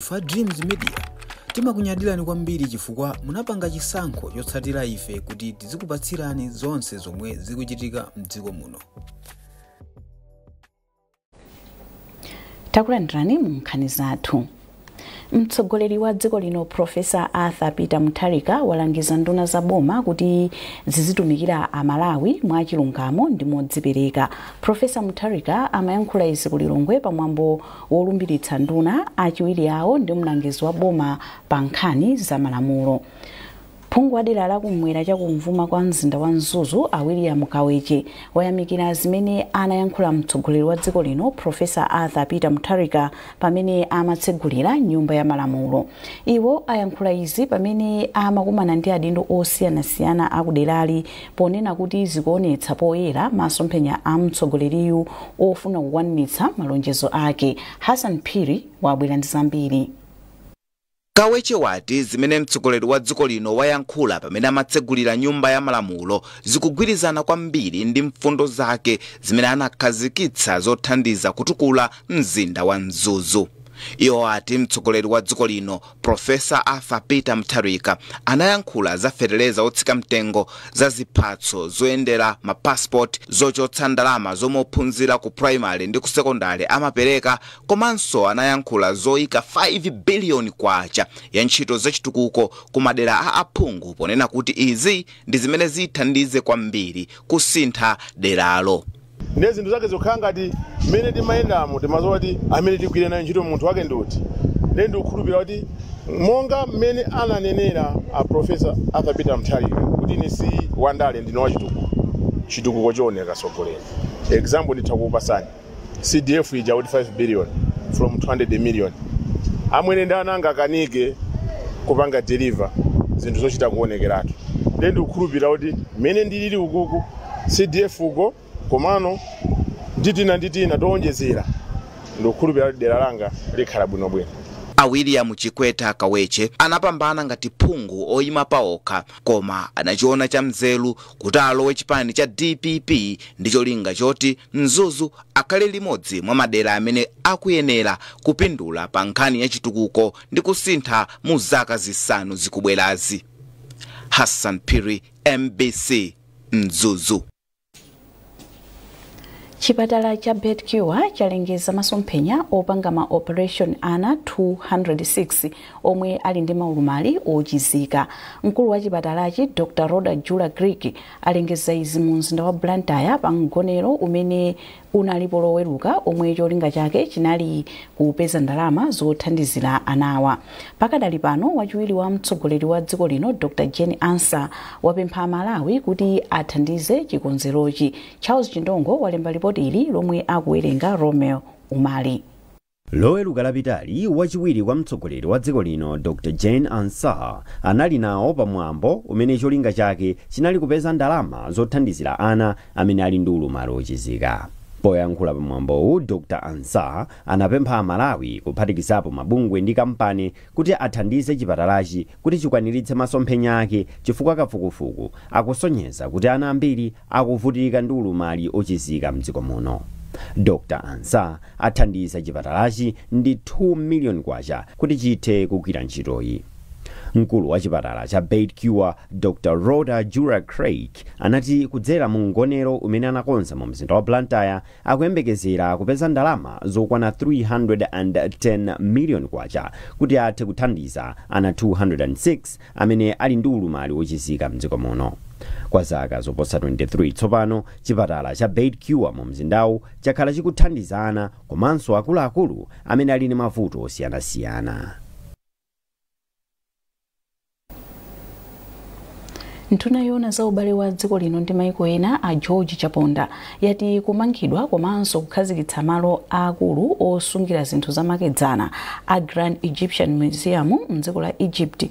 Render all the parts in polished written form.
Ife Dreams Media timakunyadirani kwambiri chifukwa munapanga chisankho chotsatira ife kuti tizikupatsirani zonse zomwe zikuchitika mdziko muno. Takulandirani mu nkhani zathu. Mtsogoleri wa dziko lino Professor Arthur Peter Mutharika walangiza nduna za boma kuti zizitumikira Amalawi mwa chilungamo ndi modzipereka. Professor Mutharika amayankhula izi ku Lilongwe pamwambo wolumbiritsa nduna achiwiri awo ndi mlangizi wa boma pa nkhani za malamulo. Phungu wa dera lakumwera chakumvuma kwa mzinda wa Mzuzu a William Kaweche wayamikira zimene anayankhula mtsogoleri wa dziko lino Professor Arthur Peter Mutharika pamene amatsegulira nyumba ya malamulo. Iwo ayankhula izi pamene amakumana ndi adindo osiyanasiyana akuderali ponena kuti zikuonetsa poyera masomphenya a mtsogoleriyu ofuna kukwaniritsa malonjezo ake. Hassan Phiri wabwera ndi zambiri. Kaweche wati zimene mtsogoleri wa dziko lino wayankhula pamene amatsegulira nyumba ya malamulo zikugwirizana kwambiri ndi mfundo zake zimene anakhazikitsa zothandiza kutukula mzinda wa Mzuzu. Iwo ati mtsogoleri wa dziko lino Professor Arthur Peter Mutharika anayankhula za feteleza otsika mtengo, za ziphatso zoyendera mapassport, zochotsa ndalama zomwe ophunzira ku primary ndi ku secondary amapereka, komanso anayankhula zoyika 5 billion kwacha ya ntchito zachitukuko ku madera a aphungu, ponena kuti izi ndi zimene zithandize kwambiri kusintha deralo. Ndiye zinthu zake zikukhala ngati mmene timayendamo timazowa kuti amene tigwire nayo ntchito munthu wake ndiuti. Ndiye ndikukhulupirira kuti monga mmene ananenera a Professor Arthur Peter Mutharika kuti ine si wandale, ndine wachitukuko, chitukuko chooneka tsogoleni. Example nditha kukupatsani CDF ija kuti 5 billion from 200 million, amwene ndi ananga akanike kupanga deliver zinthu zochita kuonekeratu. Ndiye ndikukhulupirira kuti mmene ndilili ukuku CDF uko komano nditina towonjezera, ndikukhulupirira kuti dera langa likhala bwinobwino. A William Chikweta Kaweche anapambana ngati phungu oyima paokha, koma anachiona cha mzeru kuti alowe chipani cha DPP ndi cholinga choti Mzuzu akhale limodzi mwa madera amene akuyenera kupindula pa nkhani ya chitukuko ndi kusintha mu zaka zisanu zikubwerazi. Hassan Phiri, MBC, Mzuzu. Chipatala cha Bedcure chalengeza masomphenya opanga ma operation ana 206 omwe ali ndi maulumali ochizika. Mkulu wa chipatalachi Dr. Rhoda Jula Greek alengeza izi mu mzinda wa Blantyre pa mgonero umene unalipo loweruka, omwe cholinga chake chinali kupeza ndalama zothandizira anawa. Pakadali pano wachiwiri wa mtsogoleri wa dziko lino Dr. Jane Ansah wapempha Malawi kuti athandize chikonzerochi. Charles Chindongo walemba ripoti ili lomwe akuwerenga Romeo Umali. Loweruka lapitali wachiwiri kwa mtsogoleri wa dziko lino Dr. Jane Ansah anali nawo pamwambo umene cholinga chake chinali kupeza ndalama zothandizira ana amene ali ndi ulumali ochizika. Poyankhula pamwambowu, Dr. Ansah anapempha Amalawi kuphatikizapo mabungwe ndi kampani kuti athandize chipatalachi kuti chikwaniritse masomphenya ake, chifukwa kafukufuku akusonyeza kuti ana ambiri akuvutika ndi ulumali ochizika mdziko muno. Dr. Ansah athandiza chipatalachi ndi 2 million kwacha kuti chithe kugwira ntchitoyi. Mkulu wa chipatala cha Bedcure Dr. Rhoda Jura Craig anati kudzera mu mgonero umene anakonza mu mzinda wa Blantyre akuyembekezera kupeza ndalama zokwana 310 million kwacha kuti athe kuthandiza ana 206 amene ali ndi ulumali wochizika mdziko muno. Kwa zaka zoposa 23 tsopano chipatala cha Bedcure mu mzindawu chakhala chikuthandiza ana komanso akuluakulu amene ali ndi mavuto osiyanasiyana. Nduna yoona za ubale wa dziko lino ndi maiko ena a George Chaponda yati kumangidwa komanso kukhazikitsa malo akulu osungira zinthu zamakedzana a Grand Egyptian Museum mdziko la Egypt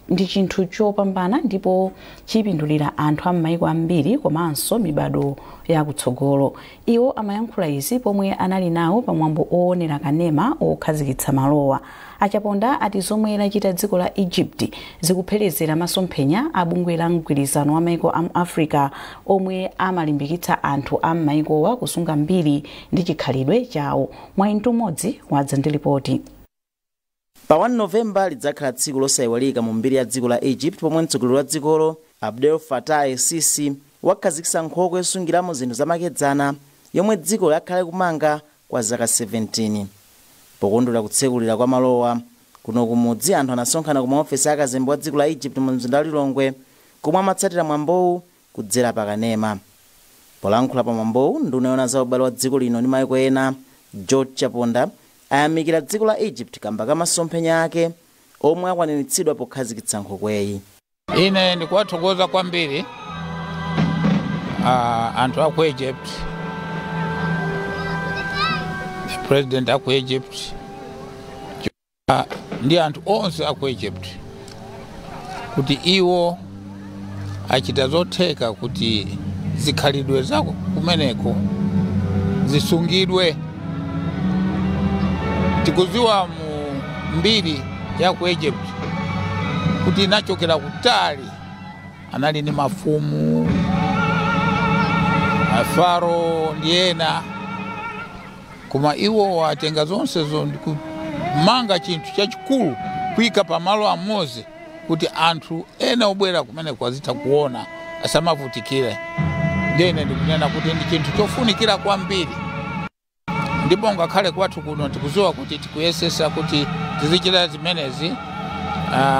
ndi chinthu chopambana ndipo chipindulira anthu a m'maiko ambiri komanso mibado yakutsogolo. Iwo amayankhula izi pomwe anali nawo pamwambo oonera kanema okhazikitsa malowa. Achaponda ati zomwe lachita dziko la Egypt zikuphelezera masomphenya a bungwe la mgwirizano wa maiko a mu Africa omwe amalimbikitsa anthu a m'maikowa kusunga mbiri ndi chikhalidwe chawo. Mwayi Mtumodzi wadza ndi ripoti. Pa 1 Novemba lidzakhala tsiku losayiwalika mu mbiri ya dziko la Egypt, pomwe mtsogoleri wa dzikolo Abdel Fattah el-Sisi wakhazikitsa nkhokwe yosungiramo zinthu zamakedzana yomwe dziko lakhale kumanga kwa zaka 17. Pokondwera kutsekulira kwa malowa kuno kumudzi, anthu anasonkhana ku maofesi akazembe wa dziko la Egypt mu mzinda wa Lilongwe, komwe amatsatira mwambowu kudzera pakanema. Polankhula pa mwambowu, nduna yoona za ubale wa dziko lino ndi mayiko ena George Chaponda ayamikira dziko la Egypt kamba ka masomphenya ake omwe akwaniritsidwa pokhazikitsa nkhokweyi. Ine ndikuwathokoza kwambiri anthu aku Egypt, president aku Egypt ndi anthu onse aku Egypt, kuti iwo achita zotheka kuti zikhalidwe za kumeneko zisungidwe. Tikuziwa mu mbiri ya ku Egypt kuti inachokera kutali, anali ndi mafumu, afaro ndi ena, koma iwo watenga zonsezo ndikumanga chinthu chachikulu kuyika pamalo amodzi kuti anthu ena obwera kumeneko azitha kuona, asamavutikire. Ndene ndikunena kuti ndi chinthu chofunikira kwambiri, ndipo ngakhale kwathu kuno tikuziwa kuti tikuyesesa kuti tizichita zimenezi.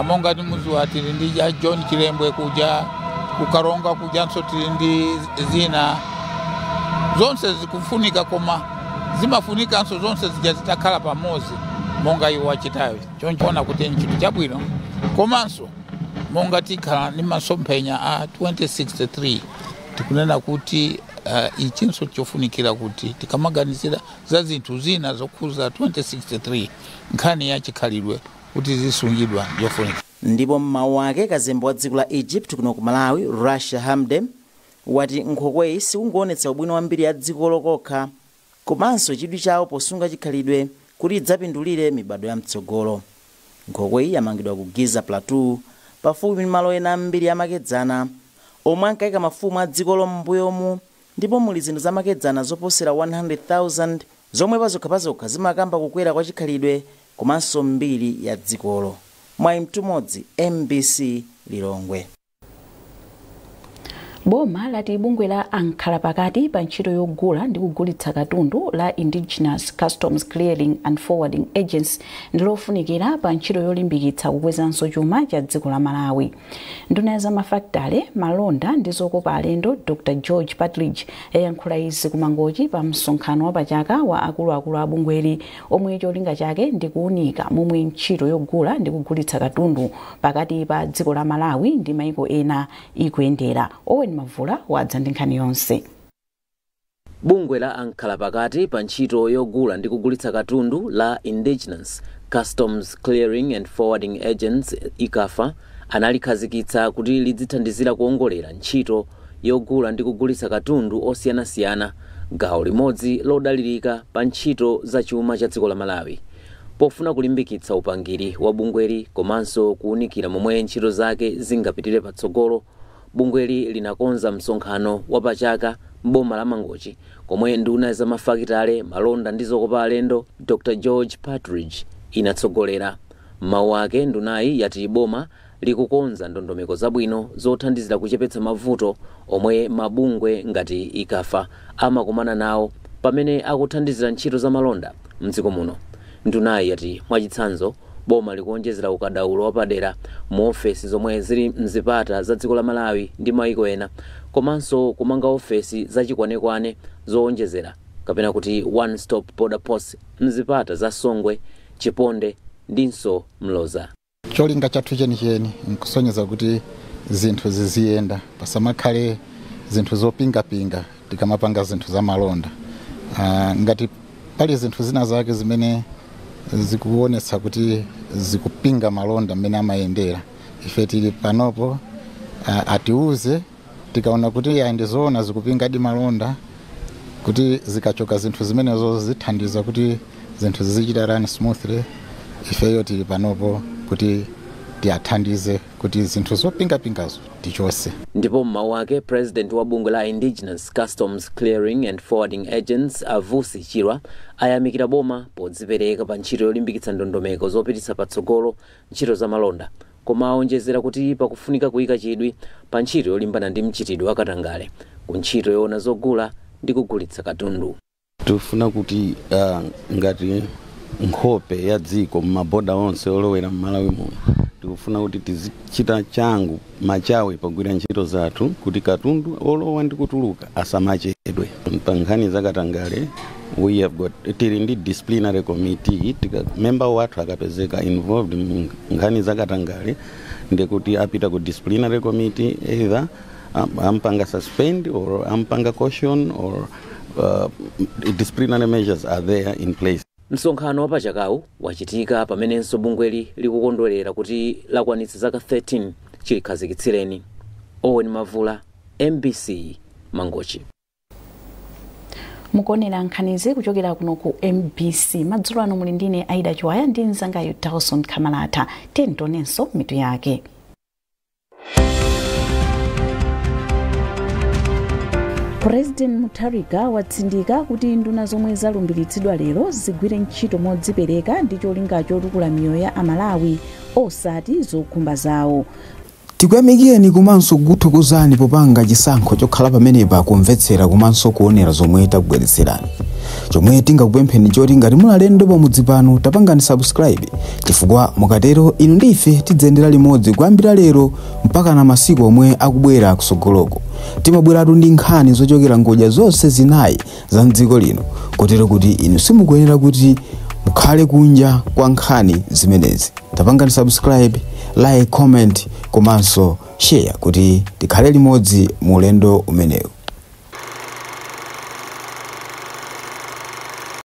Monga timuziwa, tili ndi ja John Chilembwe kuja kukaronga kujanso, tili ndi zina zonse zikufunika, koma zimafunikanso zonse zija zitakhala pamodzi monga iwo achitayo. Chonchoona kuti nchinthu chabwino, komanso monga tikhala ndi masomphenya a 2063, tikunena kuti ichinso chofunikira kuti tikamaganizira za zinthu zina zokhuza 2063, nkhani ya chikhalidwe kuti zisungidwa ndiyofunika. Ndipo mmawu ake, kazembe wa dziko la Egypt kuno ku Malawi Rasha Hamde wati nkhokweyi sikungoonetsa ubwino wambiri ya dziko lokokha, komanso chidwi chawo posunga chikhalidwe kuti idzapindulire mibado ya mtsogolo. Nkhokweyi yamangidwa ku Giza Plateau, pafupi ndi malo ena ambiri amakedzana omwe ankayika mafumu a dzikolo m'mbuyomu, ndipo muli zinthu zamakedzana zoposera 100,000 zomwe pazokhapazokha zimakamba kukwera kwa chikhalidwe komanso mbiri ya dzikolo. Mwayi Mtumodzi, MBC, Lilongwe. Boma lati bungwe la ankhala pakati pa ntchito yogula ndi kugulitsa katundu la Indigenous Customs Clearing and Forwarding Agency ndi lofunikira pa ntchito yolimbikitsa kukwezanso chuma cha dziko la Malawi. Nduna ya zamafakitale, malonda ndi zokopa alendo Dr George Partridge yayankhula izi kumangochi pa msonkhano wapachaka wa akuluakulu a bungweli, omwe cholinga chake ndi kuwunika momwe ntchito yogula ndi kugulitsa katundu pakati pa dziko la Malawi ndi maiko ena ikuyendera. Owen Mavula wadza ndi nkhani yonse. Bungwe la ankhala pakati pa ntchito yogula ndi kugulitsa katundu la Indigenous Customs Clearing and Forwarding Agents, ICAFA, analikhazikitsa kuti lidzithandizira kuongolera ntchito yogula ndi kugulitsa katundu osiyanasiyana, gawo limodzi lodalirika pa ntchito za chuma cha dziko la Malawi. Pofuna kulimbikitsa upangiri wa bungweli komanso kuwunikira momwe ntchito zake zingapitire patsogolo, bungweli linakonza msonkhano wapachaka m'boma la Mangochi, komwe nduna za mafakitale, malonda ndi zokopa alendo Dr George Partridge inatsogolera. Mawu ake, ndunayi yati boma likukonza ndondomeko zabwino zothandizira kuchepetsa mavuto omwe mabungwe ngati ICAFA amakumana nawo pamene akuthandizira ntchito za malonda mdziko muno. Ndunayi yati mwachitsanzo, boma likuonjezera ukadaulo wapadera mu ofesi zomwe zili mzipata za dziko la Malawi ndi maiko ena, komanso kumanga ofesi zachikwanekwane zowonjezera, kapena kuti one stop border post, mzipata za Songwe, Chiponde ndinso Mloza. Cholinga chathu chenicheni nkusonyeza kuti zinthu ziziyenda, pasamakhale zinthu zopingapinga tikamapanga zinthu za malonda. Ngati pali zinthu zina zake zimene zikuonetsa kuti zikupinga malonda mmene amayendera, ife tili panopo, atiuze. Tikaona kuti ya, ndizoona, zikupingadi malonda, kuti zikachoka zinthu zimenezo zithandiza kuti zinthu zizichita run smoothly, ifeyo tili panopo kuti Tiathandize kuti zinthu zopingapingazo tichose. Ndipo mmawu ake, president wa bungwe la Indigenous Customs Clearing and Forwarding Agents, Avusi Chirwa, ayamikira boma podzipereka pa ntchito yolimbikitsa ndondomeko zopititsa patsogolo ntchito za malonda, koma aonjezera kuti pakufunika kuyika chidwi pa ntchito yolimbana ndi mchitidwe wakatangale ku ntchito yoona zogula ndi kugulitsa katundu. Tikufuna kuti ngati nkhope ya dziko m'maboda onse olowera m'Malawi muno, tikufuna kuti tizichita changu machawe pogwira ntchito zathu kuti katundu olowa ndi kutuluka asamachedwe. Pa nkhani zakatangale, we have got, tili ndi disciplinary committee. Member wathu akapezeka involved mu nkhani zakatangale, ndikuti apita ku disciplinary committee, either ampanga suspend or ampanga caution or disciplinary measures are there in place. Msonkhano wapachakawu wachitika pamenenso bungweli likukondwerera kuti lakwanitsa zaka 13 chilikhazikitsireni. Owen Mavula, MBC, Mangochi. Mukuonera nkhanizi kuchokera kuno ku MBC. Madzulo ano muli ndine Aida Chiwaya ndi mzangayo Dawson Kamalata. Tionenso mitu yake. President Mutharika watsindika kuti nduna zomwe zalumbiritsidwa lero zigwire ntchito modzipereka ndi cholinga chotukula miyoyo ya Amalawi, osati zokhumba zawo. Tikuyamikeni komanso kukuthokozani popanga chisankho chokhala pamenepa kumvetsera komanso kuonera zomwe takubweretserani. Chomwe tingakupempheni choti ngati muli alendo pamudzi pano, tapangani subscribe, chifukwa mukatero inu ndi ife tidzayendera limodzi kuyambira lero mpaka na masiku omwe akubwera kusogoloko. Timabweratu ndi nkhani zochokera ngodya zonse zinayi za mdziko lino, kotero kuti inu simukuyenera kuti mukhale kunja kwa nkhani zimenezi. Tapangani subscribe, like, comment komanso share kuti tikhale limodzi mu ulendo umenewu.